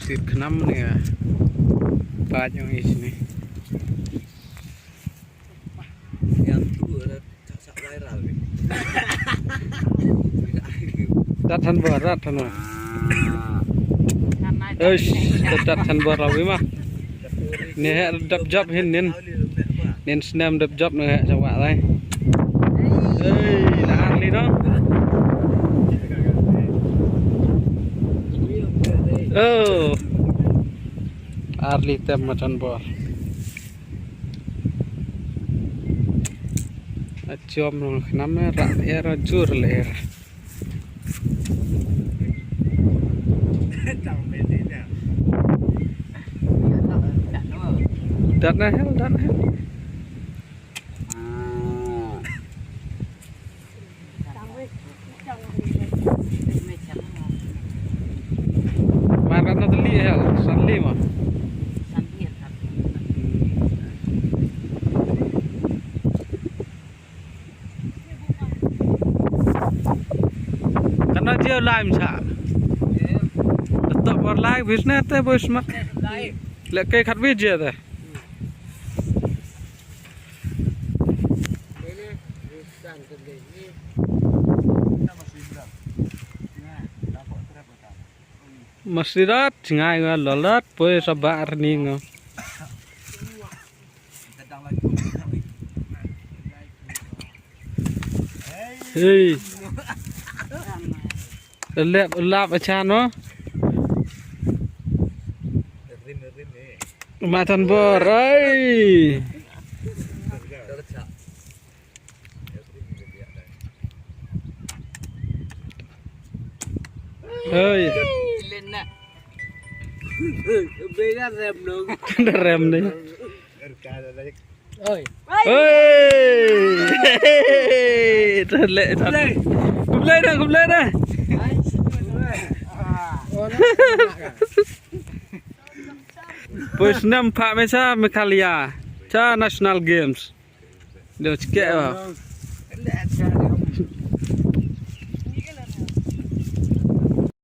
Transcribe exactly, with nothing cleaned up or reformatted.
Sir khnam ne. Pajong is ne. Dat than bor, dat than bor. Eish, dat than bor rawi ma. Ne he dap jop hin nin. Nin snem dap jop ne he jawa lai. Ei, la ar li dong. Oh. Ar li tem ma than bor. Achom nong khnam ra er jur ler. Dat na hel, dat na hel. Mar kat na teli hel, sanli ma. Kana jia lai msa. Tok war lai business te bos mak. Lek kai khat wi jia te. Masirat ngai nga lolat poi sabar ni nga. Hei. Lep lap achan no. Ma than bor ai. Hei. Beda rem dong. Ada rem ni. Oi. Hei. Terlek. Kumlai dah, kumlai dah. Poi snem phah me sha Meghalaya cha National Games. Dei chkeh ba.